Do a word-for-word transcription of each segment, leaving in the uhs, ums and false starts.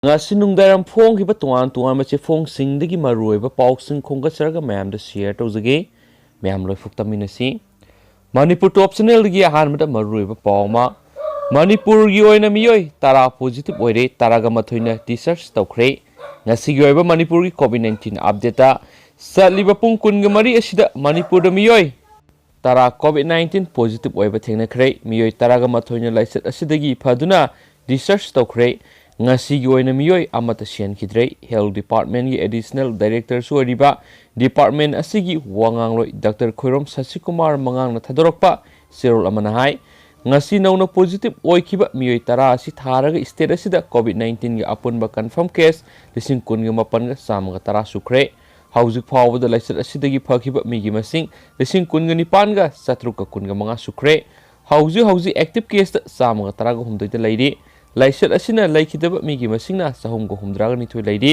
ꯉꯁꯤ ꯅꯨꯡꯗꯥꯡꯋꯥꯏꯔꯝ ꯐꯣꯡꯈꯤꯕ ꯇꯣꯉꯥꯟ ꯇꯣꯉꯥꯟꯕ ꯆꯦꯐꯣꯡꯁꯤꯡꯗꯒꯤ ꯃꯔꯨꯑꯣꯏꯕ ꯄꯥꯎꯁꯤꯡ ꯈꯣꯝꯒꯠꯆꯔꯒ ꯃꯌꯥꯝꯗ share ꯇꯧꯖꯒꯦ꯫ ꯃꯌꯥꯝ ꯂꯣꯏꯐꯨꯛ ꯇꯝꯃꯤꯟꯅꯁꯤ꯫ ꯃꯅꯤꯄꯨꯔ ꯇꯣꯞ ꯆꯦꯅꯦꯜꯗꯒꯤ ꯑꯍꯥꯟꯕꯗ ꯃꯔꯨꯑꯣꯏꯕ ꯄꯥꯎ ꯑꯃ꯫ ꯃꯅꯤꯄꯨꯔꯒꯤ ꯑꯣꯏꯅ ꯃꯤꯑꯣꯏ ꯇꯔꯥ positive ꯑꯣꯏꯔꯦ, ꯇꯔꯥꯒ ꯃꯥꯊꯣꯏꯅ discharge ꯇꯧꯈ꯭ꯔꯦ꯫ ꯉꯁꯤꯒꯤ ꯑꯣꯏꯕ ꯃꯅꯤꯄꯨꯔꯒꯤ COVID nineteen updateꯇ ꯆꯠꯂꯤꯕ ꯄꯨꯡ ꯀꯨꯟꯒ ꯃꯔꯤ ꯑꯁꯤꯗ ꯃꯅꯤꯄꯨꯔꯗ ꯃꯤꯑꯣꯏ ꯇꯔꯥ COVID nineteen positive ꯑꯣꯏꯕ ꯊꯦꯡꯅꯈ꯭ꯔꯦ꯫ ꯃꯤꯑꯣꯏ ꯇꯔꯥꯒ ꯃꯥꯊꯣꯏꯅ ꯂꯥꯏꯆꯠ ꯑꯁꯤꯗꯒꯤ ꯐꯗꯨꯅ discharge ꯇꯧꯈ꯭ꯔꯦ꯫ ꯉꯁꯤꯒꯤ ꯑꯣꯏꯅ ꯃꯤꯑꯣꯏ ꯑꯃꯠꯇ ꯁꯤꯍꯟꯈꯤꯗ꯭ꯔꯦ꯫ Health Departmentꯀꯤ Additional Directorꯁꯨ ꯑꯣꯏꯔꯤꯕ department ꯑꯁꯤꯒꯤ ꯋꯥ ꯉꯥꯡꯂꯣꯏ ꯗꯥꯛꯇꯔ ꯈꯣꯏꯔꯣꯝ ꯁꯁꯤꯀꯨꯃꯥꯔ ꯃꯉꯥꯡꯅ ꯊꯥꯗꯣꯔꯛꯄ ꯆꯦꯔꯣꯜ ꯑꯃꯅ ꯍꯥꯏ, ꯉꯁꯤ ꯅꯧꯅ positive ꯑꯣꯏꯈꯤꯕ ꯃꯤꯑꯣꯏ ꯇꯔꯥ ꯑꯁꯤ ꯊꯥꯔꯒ state ꯑꯁꯤꯗ COVID nineteenꯒꯤ ꯑꯄꯨꯟꯕ confirm case ꯂꯤꯁꯤꯡ ꯀꯨꯟꯒ ꯃꯥꯄꯟꯒ ꯆꯥꯝꯃꯒ ꯇꯔꯥ ꯁꯨꯈ꯭ꯔꯦ꯫ ꯍꯧꯖꯤꯛ ꯐꯥꯎꯕꯗ ꯂꯥꯏꯆꯠ ꯑꯁꯤꯗꯒꯤ ꯐꯈꯤꯕ ꯃꯤꯒꯤ ꯃꯁꯤꯡ ꯂꯤꯁꯤꯡ ꯀꯨꯟꯒ ꯅꯤꯄꯥꯟꯒ ꯆꯥꯇ꯭ꯔꯨꯛꯀ ꯀꯨꯟꯒ ꯃꯉꯥ ꯁꯨꯈ꯭ꯔꯦ꯫ ꯍꯧꯖꯤꯛ ꯍꯧꯖꯤꯛ active caseꯇ ꯆꯥꯝꯃꯒ ꯇꯔꯥꯒ ꯍꯨꯝꯗꯣꯏꯗ ꯂꯩꯔꯤ꯫ ꯂꯥꯏꯆꯠ ꯑꯁꯤꯅ ꯂꯩꯈꯤꯗꯕ ꯃꯤꯒꯤ ꯃꯁꯤꯡꯅ ꯆꯍꯨꯝꯒ ꯍꯨꯝꯗ꯭ꯔꯥꯒ ꯅꯤꯊꯣꯏ ꯂꯩꯔꯤ꯫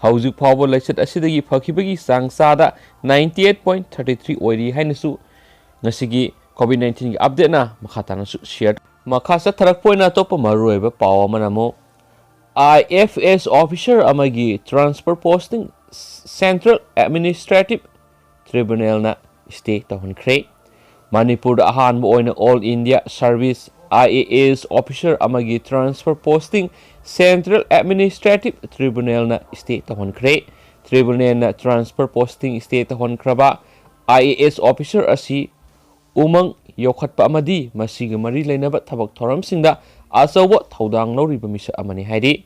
ꯍꯧꯖꯤꯛ ꯐꯥꯎꯕ ꯂꯥꯏꯆꯠ ꯑꯁꯤꯗꯒꯤ ꯐꯈꯤꯕꯒꯤ ꯆꯥꯡ ꯆꯥꯗ ninety eight point thirty three ꯑꯣꯏꯔꯤ ꯍꯥꯏꯅꯁꯨ ꯉꯁꯤꯒꯤ COVID nineteenꯒꯤ updateꯅ ꯃꯈꯥ ꯇꯥꯅꯁꯨ share꯫ ꯃꯈꯥ ꯆꯠꯊꯔꯛꯄ ꯑꯣꯏꯅ ꯑꯇꯣꯞꯄ ꯃꯔꯨꯑꯣꯏꯕ ꯄꯥꯎ ꯑꯃꯅ ꯑꯃꯨꯛ, IFS officer ꯑꯃꯒꯤ transfer posting Central Administrative Tribunalꯅ stay ꯇꯧꯍꯟꯈ꯭ꯔꯦ꯫ ꯃꯅꯤꯄꯨꯔꯗ ꯑꯍꯥꯟꯕ ꯑꯣꯏꯅ All India Service IAS officer ꯑꯃꯒꯤ transfer posting Central Administrative Tribunalꯅ stay ꯇꯧꯍꯟꯈ꯭ꯔꯦ꯫ Tribunalꯅ transfer posting stay ꯇꯧꯍꯟꯈ꯭ꯔꯕ IAS officer ꯑꯁꯤ ꯎꯃꯪ ꯌꯣꯛꯈꯠꯄ ꯑꯃꯗꯤ ꯃꯁꯤꯒ ꯃꯔꯤ ꯂꯩꯅꯕ ꯊꯕꯛ ꯊꯧꯔꯝꯁꯤꯡꯗ ꯑꯆꯧꯕ ꯊꯧꯗꯥꯡ ꯂꯧꯔꯤꯕ ꯃꯤꯁꯛ ꯑꯃꯅꯤ ꯍꯥꯏꯔꯤ꯫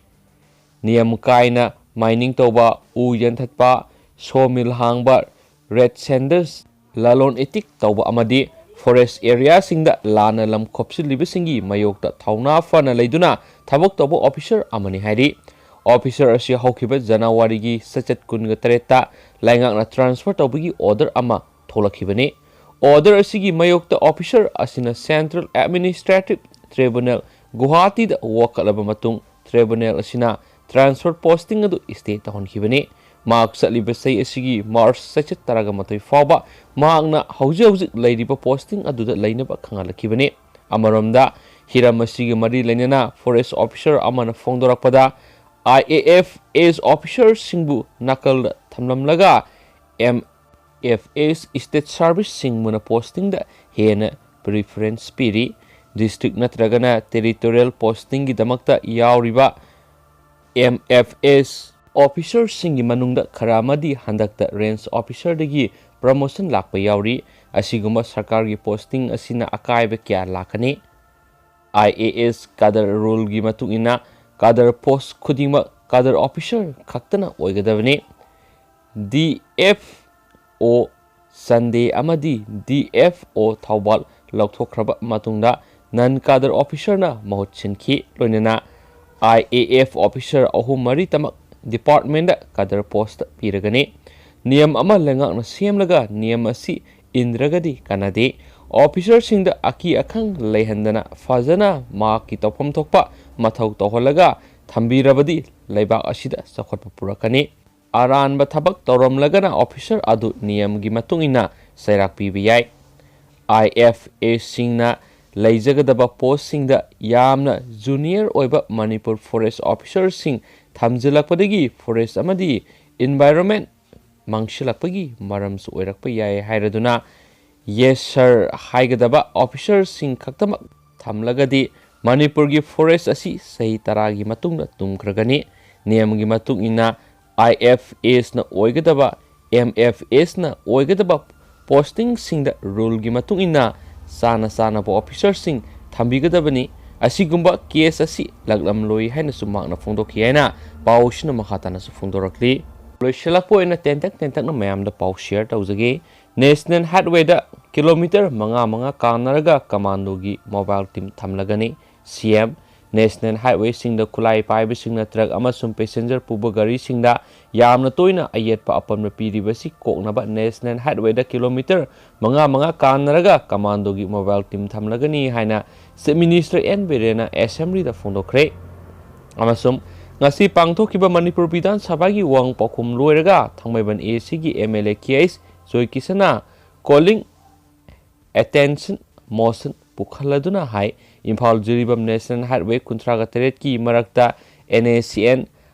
ꯅꯤꯌꯝ ꯀꯥꯏꯅ mining ꯇꯧꯕ, ꯎ ꯌꯥꯟꯊꯠꯄ, sawmill ꯍꯥꯡꯕ, red sanders ꯂꯂꯣꯟ ꯏꯇꯤꯛ ꯇꯧꯕ ꯑꯃꯗꯤ forest areaꯁꯤꯡꯗ ꯂꯥꯟꯅ ꯂꯝ ꯈꯣꯞꯆꯤꯜꯂꯤꯕꯁꯤꯡꯒꯤ ꯃꯥꯌꯣꯛꯇ ꯊꯧꯅꯥ ꯐꯅ ꯂꯩꯗꯨꯅ ꯊꯕꯛ ꯇꯧꯕ officer ꯑꯃꯅꯤ ꯍꯥꯏꯔꯤ꯫ Officer ꯑꯁꯤ ꯍꯧꯈꯤꯕ ꯖꯅꯋꯥꯔꯤꯒꯤ ꯆꯩꯆꯠ ꯀꯨꯟꯒ ꯇꯔꯦꯠꯇ ꯂꯩꯉꯥꯛꯅ transfer ꯇꯧꯕꯒꯤ order ꯑꯃ ꯊꯣꯛꯂꯛꯈꯤꯕꯅꯤ꯫ Order ꯑꯁꯤꯒꯤ ꯃꯥꯌꯣꯛꯇ officer ꯑꯁꯤꯅ Central Administrative Tribunal ꯒꯨꯋꯥꯍꯥꯇꯤꯗ ꯋꯥꯀꯠꯂꯕ ꯃꯇꯨꯡ, tribunal ꯑꯁꯤꯅ transfer posting ꯑꯗꯨ stay ꯇꯧꯍꯟꯈꯤꯕꯅꯤ꯫ ꯃꯍꯥꯛ ꯆꯠꯂꯤꯕ ꯆꯍꯤ ꯑꯁꯤꯒꯤ March ꯆꯩꯆꯠ ꯇꯔꯥꯒ ꯃꯥꯊꯣꯏ ꯐꯥꯎꯕ ꯃꯍꯥꯛꯅ ꯍꯧꯖꯤꯛ ꯍꯧꯖꯤꯛ ꯂꯩꯔꯤꯕ posting ꯑꯗꯨꯗ ꯂꯩꯅꯕ ꯈꯪꯍꯜꯂꯛꯈꯤꯕꯅꯤ꯫ ꯑꯃꯔꯣꯝꯗ, ꯍꯤꯔꯝ ꯑꯁꯤꯒꯤ ꯃꯔꯤ ꯂꯩꯅꯅ forest officer ꯑꯃꯅ ꯐꯣꯡꯗꯣꯔꯛꯄꯗ, I A F S officerꯁꯤꯡꯕꯨ ꯅꯥꯀꯜꯗ ꯊꯝꯂꯝꯂꯒ M F S state serviceꯁꯤꯡꯕꯨꯅ postingꯗ ꯍꯦꯟꯅ preference ꯄꯤꯔꯤ꯫ District ꯅꯠꯇ꯭ꯔꯒꯅ territorial postingꯒꯤꯗꯃꯛꯇ ꯌꯥꯎꯔꯤꯕ M F S officerꯁꯤꯡꯒꯤ ꯃꯅꯨꯡꯗ ꯈꯔ ꯑꯃꯗꯤ ꯍꯟꯗꯛꯇ range officerꯗꯒꯤ promotion ꯂꯥꯛꯄ ꯌꯥꯎꯔꯤ꯫ ꯑꯁꯤꯒꯨꯝꯕ ꯁꯔꯀꯥꯔꯒꯤ posting ꯑꯁꯤꯅ ꯑꯀꯥꯏꯕ ꯀꯌꯥ ꯂꯥꯛꯀꯅꯤ꯫ I A S cadre ruleꯒꯤ ꯃꯇꯨꯡ ꯏꯟꯅ cadre post ꯈꯨꯗꯤꯡꯃꯛ cadre officer ꯈꯛꯇꯅ ꯑꯣꯏꯒꯗꯕꯅꯤ꯫ D F O ꯆꯥꯟꯗꯦꯜ ꯑꯃꯗꯤ D F O ꯊꯧꯕꯥꯜ ꯂꯧꯊꯣꯛꯈ꯭ꯔꯕ ꯃꯇꯨꯡꯗ non cadre officerꯅ ꯃꯍꯨꯠ ꯁꯤꯟꯈꯤ꯫ ꯂꯣꯏꯅꯅ I A F officer ꯑꯍꯨꯝ ꯃꯔꯤꯇꯃꯛ departmentꯇ cadre post ꯄꯤꯔꯒꯅꯤ꯫ ꯅꯤꯌꯝ ꯑꯃ ꯂꯩꯉꯥꯛꯅ ꯁꯦꯝꯂꯒ ꯅꯤꯌꯝ ꯑꯁꯤ ꯏꯟꯗ꯭ꯔꯒꯗꯤ ꯀꯥꯟꯅꯗꯦ꯫ Officerꯁꯤꯡꯗ ꯑꯀꯤ ꯑꯈꯪ ꯂꯩꯍꯟꯗꯅ ꯐꯖꯅ ꯃꯍꯥꯛꯀꯤ ꯇꯧꯐꯝ ꯊꯣꯛꯄ ꯃꯊꯧ ꯇꯧꯍꯜꯂꯒ ꯊꯝꯕꯤꯔꯕꯗꯤ ꯂꯩꯕꯥꯛ ꯑꯁꯤꯗ ꯆꯥꯎꯈꯠꯄ ꯄꯨꯔꯛꯀꯅꯤ꯫ ꯑꯔꯥꯟꯕ ꯊꯕꯛ ꯇꯧꯔꯝꯂꯒꯅ officer ꯑꯗꯨ ꯅꯤꯌꯝꯒꯤ ꯃꯇꯨꯡ ꯏꯟꯅ ꯆꯩꯔꯥꯛ ꯄꯤꯕ ꯌꯥꯏ꯫ I F Sꯁꯤꯡꯅ ꯂꯩꯖꯒꯗꯕ postꯁꯤꯡꯗ ꯌꯥꯝꯅ junior ꯑꯣꯏꯕ ꯃꯅꯤꯄꯨꯔ forest officerꯁꯤꯡ ꯊꯝꯖꯤꯜꯂꯛꯄꯗꯒꯤ forest ꯑꯃꯗꯤ environment ꯃꯥꯡꯁꯤꯜꯂꯛꯄꯒꯤ ꯃꯔꯝꯁꯨ ꯑꯣꯏꯔꯛꯄ ꯌꯥꯏ ꯍꯥꯏꯔꯗꯨꯅ yes sir ꯍꯥꯏꯒꯗꯕ officerꯁꯤꯡ ꯈꯛꯇꯃꯛ ꯊꯝꯂꯒꯗꯤ ꯃꯅꯤꯄꯨꯔꯒꯤ forest ꯑꯁꯤ ꯆꯍꯤ ꯇꯔꯥꯒꯤ ꯃꯇꯨꯡꯗ ꯇꯨꯝꯈ꯭ꯔꯒꯅꯤ꯫ ꯅꯤꯌꯝꯒꯤ ꯃꯇꯨꯡ ꯏꯟꯅ I F Sꯅ ꯑꯣꯏꯒꯗꯕ, M F Sꯅ ꯑꯣꯏꯒꯗꯕ postingꯁꯤꯡꯗ ruleꯒꯤ ꯃꯇꯨꯡ ꯏꯟꯅ ꯆꯥꯅ ꯆꯥꯅꯕ officerꯁꯤꯡ ꯊꯝꯕꯤꯒꯗꯕꯅꯤ꯫ ꯑꯁꯤꯒꯨꯝꯕ case ꯑꯁꯤ ꯂꯥꯛꯂꯝꯂꯣꯏ ꯍꯥꯏꯅꯁꯨ ꯃꯍꯥꯛꯅ ꯐꯣꯡꯗꯣꯛꯈꯤ ꯍꯥꯏꯅ ꯄꯥꯎꯁꯤꯅ ꯃꯈꯥ ꯇꯥꯅꯁꯨ ꯐꯣꯡꯗꯣꯔꯛꯂꯤ꯫ ꯂꯣꯏꯁꯤꯜꯂꯛꯄ ꯑꯣꯏꯅ ꯇꯦꯟꯇꯛ ꯇꯦꯟꯇꯛꯅ ꯃꯌꯥꯝꯗ ꯄꯥꯎ share ꯇꯧꯖꯒꯦ꯫ National Highwayꯗ kilometre ꯃꯉꯥ ꯃꯉꯥ ꯀꯥꯟꯅꯔꯒ commandoꯒꯤ mobile team ꯊꯝꯂꯒꯅꯤ꯫ C M, National Highwayꯁꯤꯡꯗ ꯈꯨꯠꯂꯥꯏ ꯄꯥꯏꯕꯁꯤꯡꯅ truck ꯑꯃꯁꯨꯡ passenger ꯄꯨꯕ ꯒꯥꯔꯤꯁꯤꯡꯗ ꯌꯥꯝꯅ ꯇꯣꯏꯅ ꯑꯌꯦꯠꯄ ꯑꯄꯟꯕ ꯄꯤꯔꯤꯕꯁꯤ ꯀꯣꯛꯅꯕ National Highwayꯗ kilometre ꯃꯉꯥ ꯃꯉꯥ ꯀꯥꯟꯅꯔꯒ commandoꯒꯤ mobile team ꯊꯝꯂꯒꯅꯤ ꯍꯥꯏꯅ Chief Minister N Birenꯅ Assemblyꯗ ꯐꯣꯡꯗꯣꯛꯈ꯭ꯔꯦ꯫ ꯑꯃꯁꯨꯡ ꯉꯁꯤ ꯄꯥꯡꯊꯣꯛꯈꯤꯕ ꯃꯅꯤꯄꯨꯔ ꯕꯤꯙꯥꯟ ꯁꯚꯥꯒꯤ ꯋꯥꯍꯪ ꯄꯥꯎꯈꯨꯝ ꯂꯣꯏꯔꯒ ꯊꯥꯡꯃꯩꯕꯟ ACꯒꯤ MLA Kh ꯖꯣꯏꯀꯤꯁꯟꯅ calling attention motion ꯄꯨꯈꯠꯂꯗꯨꯅ ꯍꯥꯏ, ꯏꯝꯐꯥꯜ ꯖꯤꯔꯤꯕꯥꯝ National Highway ꯀꯨꯟꯊ꯭ꯔꯥꯒ ꯇꯔꯦꯠꯀꯤ ꯃꯔꯛꯇ NACN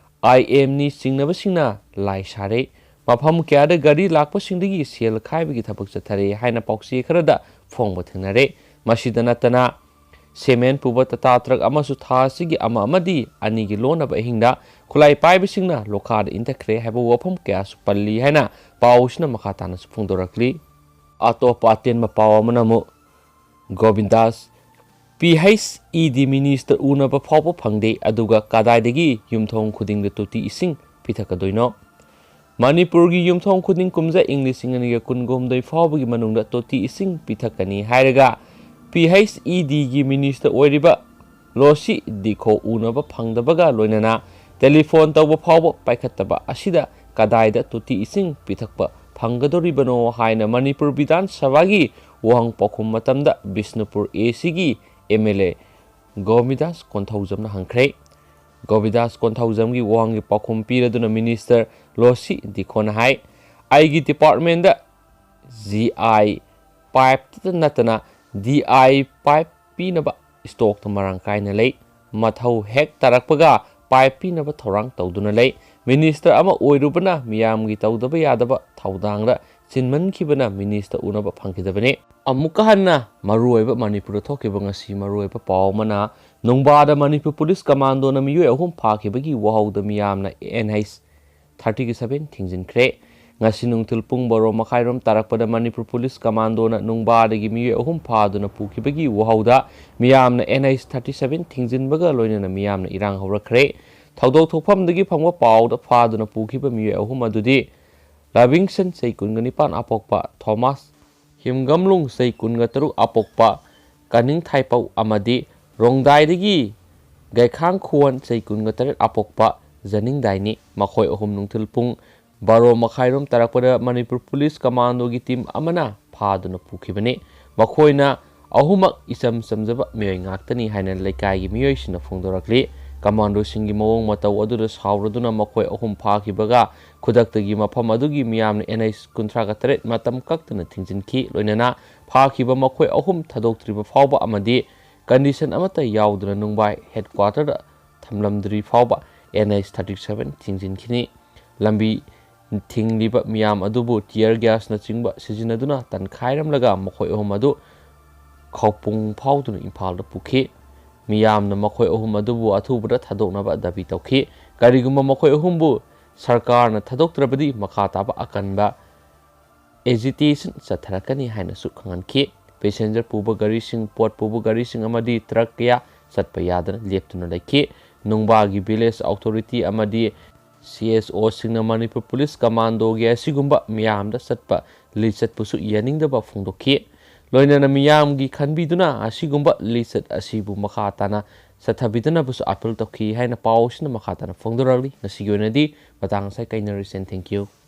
ꯑꯥꯏ ꯑꯦꯝꯅꯤ ꯆꯤꯡꯅꯕꯁꯤꯡꯅ ꯂꯥꯏ ꯁꯥꯔꯦ꯫ ꯃꯐꯝ ꯀꯌꯥꯗ ꯒꯥꯔꯤ ꯂꯥꯛꯄꯁꯤꯡꯗꯒꯤ ꯁꯦꯜ ꯈꯥꯏꯕꯒꯤ ꯊꯕꯛ ꯆꯠꯊꯔꯦ ꯍꯥꯏꯅ ꯄꯥꯎꯆꯦ ꯈꯔꯗ ꯐꯣꯡꯕ ꯊꯦꯡꯅꯔꯦ꯫ ꯃꯁꯤꯗ ꯅꯠꯇꯅ ꯁꯦꯃꯦꯟ ꯄꯨꯕ ꯇꯥꯇꯥ ꯇ꯭ꯔꯛ ꯑꯃꯁꯨ ꯊꯥ ꯑꯁꯤꯒꯤ ꯑꯃ ꯑꯃꯗꯤ ꯑꯅꯤꯒꯤ ꯂꯣꯟꯅꯕ ꯑꯍꯤꯡꯗ ꯈꯨꯠꯂꯥꯏ ꯄꯥꯏꯕꯁꯤꯡꯅ ꯂꯣꯈꯥꯗ ꯏꯟꯊꯈ꯭ꯔꯦ ꯍꯥꯏꯕ ꯋꯥꯐꯝ ꯀꯌꯥꯁꯨ ꯄꯜꯂꯤ ꯍꯥꯏꯅ ꯄꯥꯎ ꯑꯁꯤꯅ ꯃꯈꯥ ꯇꯥꯅꯁꯨ ꯐꯣꯡꯗꯣꯔꯛꯂꯤ꯫ ꯑꯇꯣꯞꯄ ꯑꯇꯦꯟꯕ ꯄꯥꯎ ꯑꯃꯅ ꯑꯃꯨꯛ ꯒꯣꯕꯤꯟꯗꯥꯁ, ꯄꯤ ꯑꯩꯆ ꯏ ꯗꯤ ꯃꯤꯅꯤꯁꯇꯔ ꯎꯅꯕ ꯐꯥꯎꯕ ꯐꯪꯗꯦ, ꯑꯗꯨꯒ ꯀꯗꯥꯏꯗꯒꯤ ꯌꯨꯝꯊꯣꯡ ꯈꯨꯗꯤꯡꯗ ꯇꯣꯇꯤ ꯏꯁꯤꯡ ꯄꯤꯊꯛꯀꯗꯣꯏꯅꯣ? ꯃꯅꯤꯄꯨꯔꯒꯤ ꯌꯨꯝꯊꯣꯡ ꯈꯨꯗꯤꯡ ꯀꯨꯝꯖꯥ ꯏꯪ ꯂꯤꯁꯤꯡ ꯑꯅꯤꯒ ꯀꯨꯟꯍꯨꯝꯗꯣꯏ ꯐꯥꯎꯕꯒꯤ ꯃꯅꯨꯡꯗ ꯇꯣꯇꯤ ꯏꯁꯤꯡ ꯄꯤꯊꯛꯀꯅꯤ ꯍꯥꯏꯔꯒ ꯄꯤ ꯑꯩꯆ ꯏ ꯗꯤꯒꯤ ꯃꯤꯅꯤꯁꯇꯔ ꯑꯣꯏꯔꯤꯕ ꯂꯣꯁꯤ ꯗꯤꯈꯣ ꯎꯅꯕ ꯐꯪꯗꯕꯒ ꯂꯣꯏꯅꯅ ꯇꯦꯂꯤꯐꯣꯟ ꯇꯧꯕ ꯐꯥꯎꯕ ꯄꯥꯏꯈꯠꯇꯕ ꯑꯁꯤꯗ ꯀꯗꯥꯏꯗ ꯇꯣꯇꯤ ꯏꯁꯤꯡ ꯄꯤꯊꯛꯄ ꯐꯪꯒꯗꯧꯔꯤꯕꯅꯣ ꯍꯥꯏꯅ ꯃꯅꯤꯄꯨꯔ ꯕꯤꯙꯥꯟ ꯁꯚꯥꯒꯤ ꯋꯥꯍꯪ ꯄꯥꯎꯈꯨꯝ ꯃꯇꯝꯗ ꯕꯤꯁꯅꯨꯄꯨꯔ ꯑꯦ ꯁꯤꯒꯤ ꯑꯦꯝ ꯑꯦꯜ ꯑꯦ ꯒꯣꯕꯤꯟꯗꯥꯁ ꯀꯣꯟꯊꯧꯖꯝꯅ ꯍꯪꯈ꯭ꯔꯦ꯫ ꯒꯣꯕꯤꯟꯗꯥꯁ ꯀꯣꯟꯊꯧꯖꯝꯒꯤ ꯋꯥꯍꯪꯒꯤ ꯄꯥꯎꯈꯨꯝ ꯄꯤꯔꯗꯨꯅ ꯃꯤꯅꯤꯁꯇꯔ ꯂꯣꯁꯤ ꯗꯤꯈꯣꯅ ꯍꯥꯏ, ꯑꯩꯒꯤ ꯗꯤꯄꯥꯔꯠꯃꯦꯟꯗ ꯖꯤ ꯑꯥꯏ ꯄꯥꯏꯞꯇ ꯅꯠꯇꯅ ꯗꯤ ꯑꯥꯏ ꯄꯥꯏꯞ ꯄꯤꯅꯕ ꯏꯁꯇꯣꯛꯇ ꯃꯔꯥꯡ ꯀꯥꯏꯅ ꯂꯩ꯫ ꯃꯊꯧ ꯍꯦꯛ ꯇꯥꯔꯛꯄꯒ ꯄꯥꯏꯞ ꯄꯤꯅꯕ ꯊꯧꯔꯥꯡ ꯇꯧꯗꯨꯅ ꯂꯩ꯫ ꯃꯤꯅꯤꯁꯇꯔ ꯑꯃ ꯑꯣꯏꯔꯨꯕꯅ ꯃꯤꯌꯥꯝꯒꯤ ꯇꯧꯗꯕ ꯌꯥꯗꯕ ꯊꯧꯗꯥꯡꯗ ꯆꯤꯟꯃꯟꯈꯤꯕꯅ ꯃꯤꯅꯤꯁꯇꯔ ꯎꯅꯕ ꯐꯪꯈꯤꯗꯕꯅꯤ꯫ ꯑꯃꯨꯛꯀ ꯍꯟꯅ ꯃꯔꯨꯑꯣꯏꯕ ꯃꯅꯤꯄꯨꯔꯗ ꯊꯣꯛꯈꯤꯕ ꯉꯁꯤ ꯃꯔꯨꯑꯣꯏꯕ ꯄꯥꯎ ꯑꯃꯅ, ꯅꯨꯡꯕꯥꯗ ꯃꯅꯤꯄꯨꯔ ꯄꯨꯂꯤꯁ ꯀꯃꯥꯟꯗꯣꯅ ꯃꯤꯑꯣꯏ ꯑꯍꯨꯝ ꯐꯥꯈꯤꯕꯒꯤ ꯋꯥꯍꯧꯗ ꯃꯤꯌꯥꯝꯅ ꯑꯦꯟ ꯑꯩꯆ ꯊꯥꯔꯇꯤꯒꯤ ꯁꯚꯦꯟ ꯊꯤꯡꯖꯤꯟꯈ꯭ꯔꯦ꯫ ꯉꯁꯤ ꯅꯨꯡꯊꯤꯜ ꯄꯨꯡ ꯕꯥꯔꯣ ꯃꯈꯥꯏꯔꯣꯝ ꯇꯥꯔꯛꯄꯗ ꯃꯅꯤꯄꯨꯔ ꯄꯨꯂꯤꯁ ꯀꯃꯥꯟꯗꯣꯅ ꯅꯨꯡꯕꯥꯗꯒꯤ ꯃꯤꯑꯣꯏ ꯑꯍꯨꯝ ꯐꯥꯗꯨꯅ ꯄꯨꯈꯤꯕꯒꯤ ꯋꯥꯍꯧꯗ ꯃꯤꯌꯥꯝꯅ ꯑꯦꯟ ꯑꯩꯆ ꯊꯥꯔꯇꯤ ꯁꯚꯦꯟ ꯊꯤꯡꯖꯤꯟꯕꯒ ꯂꯣꯏꯅꯅ ꯃꯤꯌꯥꯝꯅ ꯏꯔꯥꯡ ꯍꯧꯔꯛꯈ꯭ꯔꯦ꯫ ꯊꯧꯗꯣꯛ ꯊꯣꯛꯐꯝꯗꯒꯤ ꯐꯪꯕ ꯄꯥꯎꯗ ꯐꯥꯗꯨꯅ ꯄꯨꯈꯤꯕ ꯃꯤꯑꯣꯏ ꯑꯍꯨꯝ ꯑꯗꯨꯗꯤ ꯂꯥꯕꯤꯡꯁꯟ ꯆꯍꯤ ꯀꯨꯟꯒ ꯅꯤꯄꯥꯟ ꯑꯄꯣꯛꯄ ꯊꯣꯃꯥꯁ ꯍꯤꯝꯒꯝꯂꯨꯡ ꯆꯍꯤ ꯀꯨꯟꯒ ꯇꯔꯨꯛ ꯑꯄꯣꯛꯄ ꯀꯅꯤꯡꯊꯥꯏꯄꯧ ꯑꯃꯗꯤ ꯔꯣꯡꯗꯥꯏꯗꯒꯤ ꯒꯩꯈꯥꯡ ꯈꯨꯋꯟ ꯆꯍꯤ ꯀꯨꯟꯒ ꯇꯔꯦꯠ ꯑꯄꯣꯛꯄ ꯖꯅꯤꯡꯗꯥꯏꯅꯤ꯫ ꯃꯈꯣꯏ ꯑꯍꯨꯝ ꯅꯨꯡꯊꯤꯜ ꯄꯨꯡ ꯕꯥꯔꯣ ꯃꯈꯥꯏꯔꯣꯝ ꯇꯥꯔꯛꯄꯗ ꯃꯅꯤꯄꯨꯔ ꯄꯨꯂꯤꯁ ꯀꯃꯥꯟꯗꯣꯒꯤ ꯇꯤꯝ ꯑꯃꯅ ꯐꯥꯗꯨꯅ ꯄꯨꯈꯤꯕꯅꯤ꯫ ꯃꯈꯣꯏꯅ ꯑꯍꯨꯝꯃꯛ ꯏꯆꯝ ꯆꯝꯖꯕ ꯃꯤꯑꯣꯏ ꯉꯥꯛꯇꯅꯤ ꯍꯥꯏꯅ ꯂꯩꯀꯥꯏꯒꯤ ꯃꯤꯑꯣꯏꯁꯤꯡꯅ ꯐꯣꯡꯗꯣꯔꯛꯂꯤ꯫ ꯀꯃꯥꯟꯗꯣꯁꯤꯡꯒꯤ ꯃꯑꯣꯡ ꯃꯇꯧ ꯑꯗꯨꯗ ꯁꯥꯎꯔꯗꯨꯅ ꯃꯈꯣꯏ ꯑꯍꯨꯝ ꯐꯥꯈꯤꯕꯒ ꯈꯨꯗꯛꯇꯒꯤ ꯃꯐꯝ ꯑꯗꯨꯒꯤ ꯃꯤꯌꯥꯝꯅ ꯑꯦꯟ ꯑꯩꯆ ꯀꯨꯟꯊ꯭ꯔꯥꯒ ꯇꯔꯦꯠ ꯃꯇꯝ ꯀꯛꯇꯅ ꯊꯤꯡꯖꯤꯟꯈꯤ꯫ ꯂꯣꯏꯅꯅ ꯐꯥꯈꯤꯕ ꯃꯈꯣꯏ ꯑꯍꯨꯝ ꯊꯥꯗꯣꯛꯇ꯭ꯔꯤꯕ ꯐꯥꯎꯕ ꯑꯃꯗꯤ ꯀꯟꯗꯤꯁꯟ ꯑꯃꯠꯇ ꯌꯥꯎꯗꯅ ꯅꯨꯡꯕꯥꯏ ꯍꯦꯗꯀ꯭ꯋꯥꯇꯔꯗ ꯊꯝꯂꯝꯗ꯭ꯔꯤ ꯐꯥꯎꯕ ꯑꯦꯟ ꯑꯩꯆ ꯊꯥꯔꯇꯤ ꯁꯚꯦꯟ ꯊꯤꯡꯖꯤꯟꯈꯤꯅꯤ꯫ ꯂꯝꯕꯤ ꯊꯤꯡꯂꯤꯕ ꯃꯤꯌꯥꯝ ꯑꯗꯨꯕꯨ tear gas ꯅꯆꯤꯡꯕ ꯁꯤꯖꯤꯟꯅꯗꯨꯅ ꯇꯟꯈꯥꯏꯔꯝꯂꯒ ꯃꯈꯣꯏ ꯑꯍꯨꯝ ꯑꯗꯨ ꯈꯥꯎꯄꯨꯡ ꯐꯥꯎꯗꯨꯅ ꯏꯝꯐꯥꯜꯗ ꯄꯨꯈꯤ꯫ ꯃꯤꯌꯥꯝꯅ ꯃꯈꯣꯏ ꯑꯍꯨꯝ ꯑꯗꯨꯕꯨ ꯑꯊꯨꯕꯗ ꯊꯥꯗꯣꯛꯅꯕ ꯗꯥꯕꯤ ꯇꯧꯈꯤ꯫ ꯀꯔꯤꯒꯨꯝꯕ ꯃꯈꯣꯏ ꯑꯍꯨꯝꯕꯨ ꯁꯔꯀꯥꯔꯅ ꯊꯥꯗꯣꯛꯇ꯭ꯔꯕꯗꯤ ꯃꯈꯥ ꯇꯥꯕ ꯑꯀꯟꯕ agitation ꯆꯠꯊꯔꯛꯀꯅꯤ ꯍꯥꯏꯅꯁꯨ ꯈꯪꯍꯟꯈꯤ꯫ Passenger ꯄꯨꯕ ꯒꯥꯔꯤꯁꯤꯡ, ꯄꯣꯠ ꯄꯨꯕ ꯒꯥꯔꯤꯁꯤꯡ ꯑꯃꯗꯤ ꯇ꯭ꯔꯛ ꯀꯌꯥ ꯆꯠꯄ ꯌꯥꯗꯅ ꯂꯦꯞꯇꯨꯅ ꯂꯩꯈꯤ꯫ ꯅꯨꯡꯕꯥꯒꯤ village authority ꯑꯃꯗꯤ ꯁꯤ ꯑꯦꯁ ꯑꯣꯁꯤꯡꯅ ꯃꯅꯤꯄꯨꯔ ꯄꯨꯂꯤꯁ ꯀꯃꯥꯟꯗꯣꯒꯤ ꯑꯁꯤꯒꯨꯝꯕ ꯃꯤꯌꯥꯝꯗ ꯆꯠꯄ ꯂꯤꯆꯠꯄꯨꯁꯨ ꯌꯥꯅꯤꯡꯗꯕ ꯐꯣꯡꯗꯣꯛꯈꯤ꯫ ꯂꯣꯏꯅꯅ ꯃꯤꯌꯥꯝꯒꯤ ꯈꯟꯕꯤꯗꯨꯅ ꯑꯁꯤꯒꯨꯝꯕ ꯂꯤꯆꯠ ꯑꯁꯤꯕꯨ ꯃꯈꯥ ꯇꯥꯅ ꯆꯠꯊꯕꯤꯗꯅꯕꯁꯨ ꯑꯥꯄꯤꯜ ꯇꯧꯈꯤ ꯍꯥꯏꯅ ꯄꯥꯎ ꯑꯁꯤꯅ ꯃꯈꯥ ꯇꯥꯅ ꯐꯣꯡꯗꯣꯔꯛꯂꯤ꯫ ꯉꯁꯤꯒꯤ ꯑꯣꯏꯅꯗꯤ ꯃꯇꯥꯡ ꯑꯁꯤꯗ ꯀꯥꯏꯅꯔꯁꯤ꯫ Thank you꯫